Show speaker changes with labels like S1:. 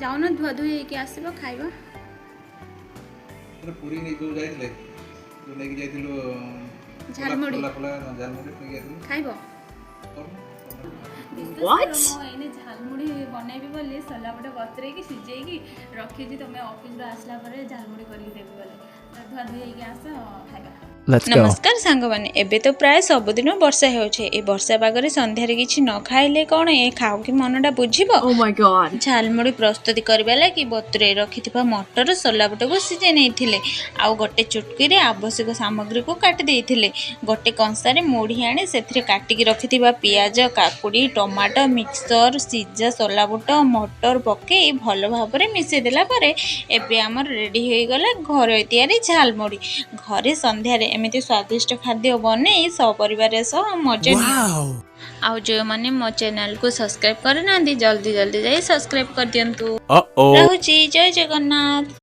S1: ଯାଉନ, ଧୁଆ ଧୁଇ ହେଇକି ଆସିବ, ଖାଇବା।
S2: ଥରେ ପୁରୀ ନେଇ ଯୋଉ ଯାଇଥିଲେ, ଯୋଉ ନେଇକି ଯାଇଥିଲୁ।
S1: ଝାଲମୁଢ଼ି।
S2: ଖୋଲା ଖୋଲା ଝାଲମୁଢ଼ି ନେଇକି ଯାଇଥିଲୁ।
S1: ଖାଇବ?
S2: କରୁନୁ, କରୁନୁ।
S1: What? ମୁଁ ଏଇନେ ଝାଲମୁଢ଼ି ବନେଇବି ବୋଲି ସୋଲା ବୁଟ ବତୁରେଇକି ସିଝେଇକି ରଖିଛି। ତମେ ଅଫିସରୁ ଆସିଲା ପରେ ଝାଲମୁଢ଼ି କରିକି ଦେବି ବୋଲି। ଧୁଆ ଧୁଇ ହେଇକି ଆସ, ଖାଇବା।
S3: Let's go.
S1: ନମସ୍କାର ସାଙ୍ଗମାନେ। ଏବେ ତ ପ୍ରାୟ ସବୁଦିନ ବର୍ଷା ହେଉଛି। ଏ ବର୍ଷା ପାଗରେ ସନ୍ଧ୍ୟାରେ କିଛି ନ ଖାଇଲେ କ'ଣ ଏ ଖାଉ କି ମନଟା ବୁଝିବ?
S4: Oh my God.
S1: Jhalmuri ପ୍ରସ୍ତୁତି କରିବା ଲାଗି ବତୁରେଇ ରଖିଥିବା ମଟର, ସୋଲା ବୁଟକୁ ସିଝେଇ ନେଇଥିଲେ ଆଉ ଗୋଟେ ଚୁଟକିରେ ଆବଶ୍ୟକ ସାମଗ୍ରୀକୁ କାଟି ଦେଇଥିଲେ। ଗୋଟେ କଂସାରେ ମୁଢ଼ି ଆଣି ସେଥିରେ କାଟିକି ରଖିଥିବା ପିଆଜ, କାକୁଡ଼ି, ଟମାଟୋ, ମିକ୍ସଚର, ସିଝା ସୋଲା ବୁଟ, ମଟର ପକାଇ ଭଲ ଭାବରେ ମିଶାଇ ଦେଲା ପରେ ଏବେ ଆମର ରେଡ଼ି ହୋଇଗଲା ଘରେ ତିଆରି ଝାଲମୁଢ଼ି। ଘରେ ସନ୍ଧ୍ୟାରେ ଏମିତି ସ୍ୱାଦିଷ୍ଟ ଖାଦ୍ୟ ବନେଇ ସପରିବାର ସହ ମଜା ନିଅ।
S3: Wow.
S1: ଆଉ ଯେଉଁମାନେ ମୋ ଚ୍ୟାନେଲକୁ ସବସ୍କ୍ରାଇବ୍ କରିନାହାନ୍ତି, ଜଲ୍ଦି ଜଲ୍ଦି ଯାଇ ସବସ୍କ୍ରାଇବ୍ କରିଦିଅନ୍ତୁ।
S3: Uh oh.
S1: ରହୁଛି, ଜୟ ଜଗନ୍ନାଥ।